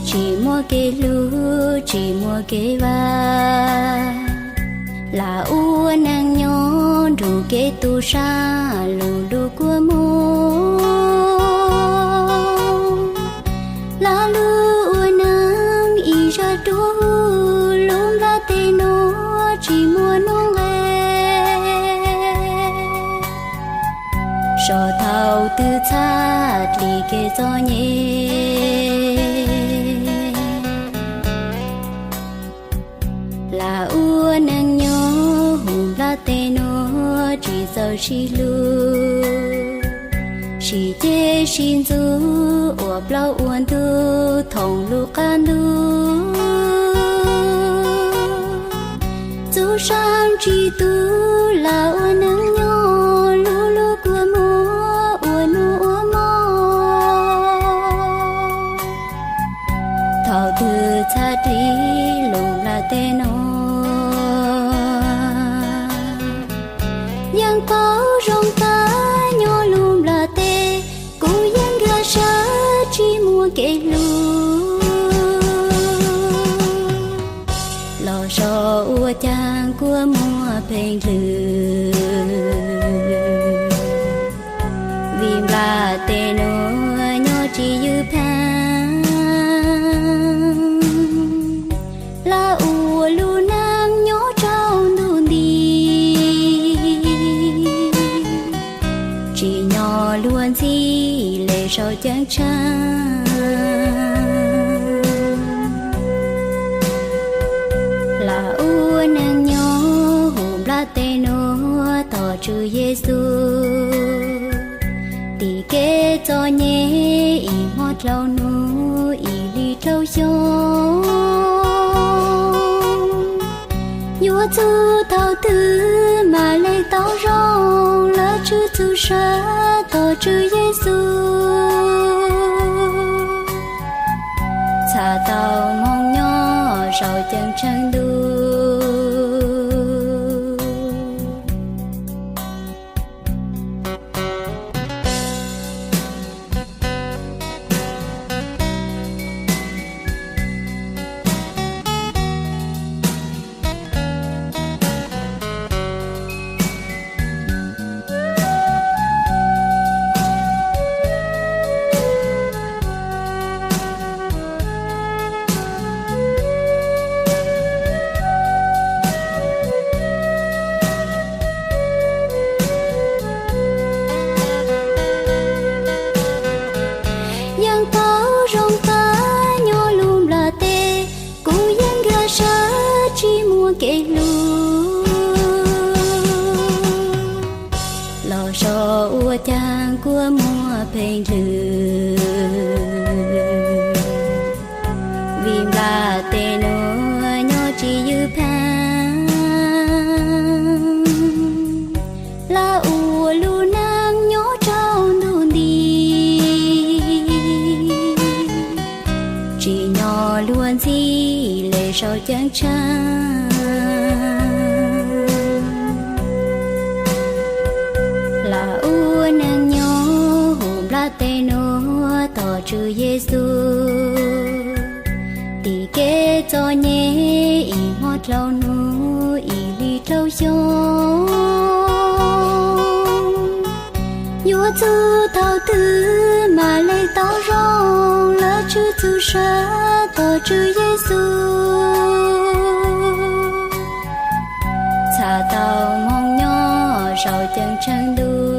tsis muaj kev hlub, tsis muaj kev vaj. Lam ua neej nyob nrug kev tu sab, lug lug kua muag. Lam lug ua neej ib zag dua, lub nplaj teb nuav tsis muaj nuj nqes. Sov thaum twg txhaj dlim kev txom nyem. Lam ua neej nyob huv nplaj teb nuav tsis txawj sib hlub, sib ceg sib ntxub ua plaub ua ntug thoom lub qab ntuj. Txuj sa tsis tu, lam ua neej nyob lub lub kua muag ua nuj ua mob. Thaum twg txhaj dlim lub nplaj teb nuav, yeej paub zoo tag nyob lub nplaj teb, kuv yeej nkag sab tsis muaj kev hlub. Los zov ua caag kua muag pheej dlhwm, vim nplaj teb nuav nyob tsis ywj phaab. Lam ua lub neej nyob rau ntuj nti, tsim nyog luag ntxhi le sau ceeb tsheej. Lam ua neej nyob huv nplaj teb nuav tos tswv Yexus, tim kev txom nyem ib hmo dlhau nub ib hlis dlhau xyoo. Yuav txug thaum twg mam le tau zoo, lawv tswv txuj sa tos tswv Yexus, txhaj tau moog nyob sau ceeb tsheej ntuj. Yeej paub zoo tag nyob lub nplaj teb, kuv yeej nkag sab tsis muaj kev hlub. Los zov ua caag kua muag pheej dlhwm, vim nplaj teb nuav nyob tsis ywj phaab. Lam ua lub neej nyob rau ntuj nti, tsim nyog luag ntxhi le sau ceeb tsheej. Lam ua neej nyob huv nplaj teb nuav tos tswv Yexus, tim kev txom nyem ib hmo dlhau nub ib hlis dlhau xyoo. Yuav txug thaum twg mam le tau zoo, lawv tswv txuj sa tos tswv Yexus, txhaj tau moog nyob sau ceeb tsheej ntuj.